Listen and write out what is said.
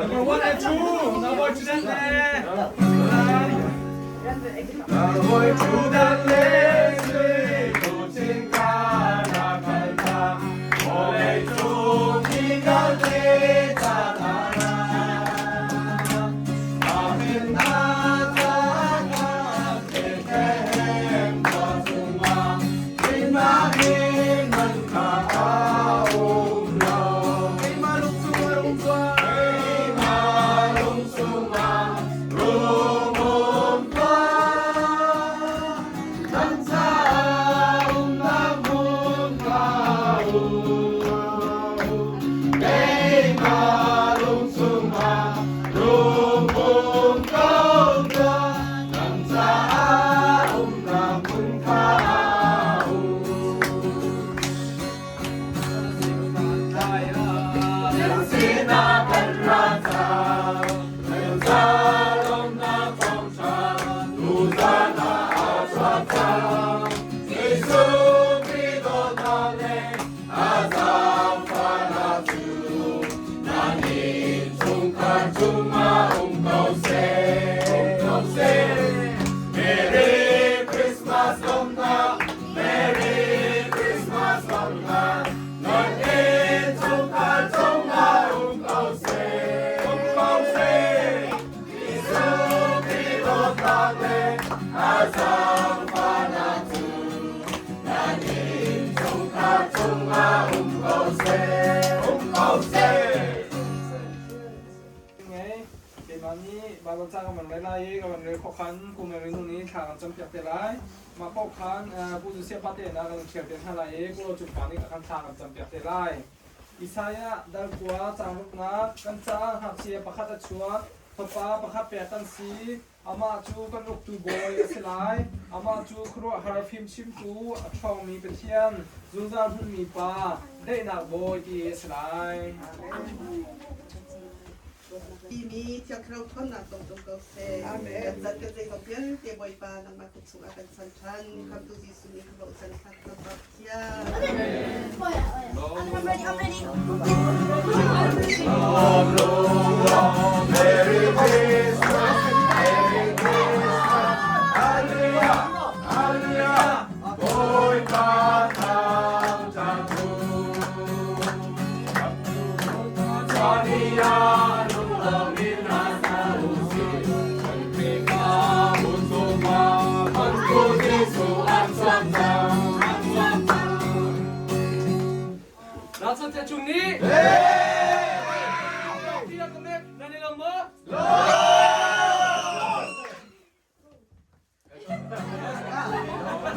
Number one and two. Number two dan le. Number two dan le. Tu chin ka na kal ta. Ole tu ni kal te ta ta na. Amen na ta na te te hem ta suma. Keimah he man kha a um lo. Keimah lung chungah rung tuah. Keimah lung chungah rung um tuah. Nan caah umnak hmun kha um. Keimah lung chungah rung um ko tuah. Nan caah umnak hmun kha um. Nan sinah kan ra cang, nan ca lawmhnak thawngṭha tuzan ah a chuak cang. Jesuh Khrih dawtnak le a zaangfahnak cu nan innchungkhar cungah um ko seh. Um ko seh. Merry Christmas lawmhnak, Merry Christmas lawmhnak, nan innchungkhar cungah um ko seh. Um ko seh. Jesuh Khrih dawtnak le a zaangfahnak cu nan innchungkhar cungah um ko seh. Um ko seh. Ngei keimah nih Baibal ca ka van rel lai i ka van rel khawh khan Pu Mary nu nih thla kan campiak te lai. Mah paoh khan Pu Josiah pa te na kan ṭhial te hna lai i Pu Lo Cung pa nih a kan thla kan campiak te lai. Isaiah dal kua caang ruknak kan caah ngakchia pakhat a chuak, fapa pakhat pek kan si, amah cu kan uktu bawi a si lai. Amah cu khuaruahhar fimchimtu, a ṭhawngmi Pathian, zungzal hmunmi Pa, daihnak bawi ti a si lai. Timi Thiang Thlarau ṭhawnnak zong tum ko seh. Amen. Kan zan kan zeizong vialte Bawipa nangmah kut chungah kan chan ṭhan. Khamtu Jesuh nih kan bochan thla kan Pathian. I'm ready, I'm ready. Merry Christmas, Merry Christmas, Hallelujah, Hallelujah, Bawipa thangṭhat u. Ralchanhte cung nih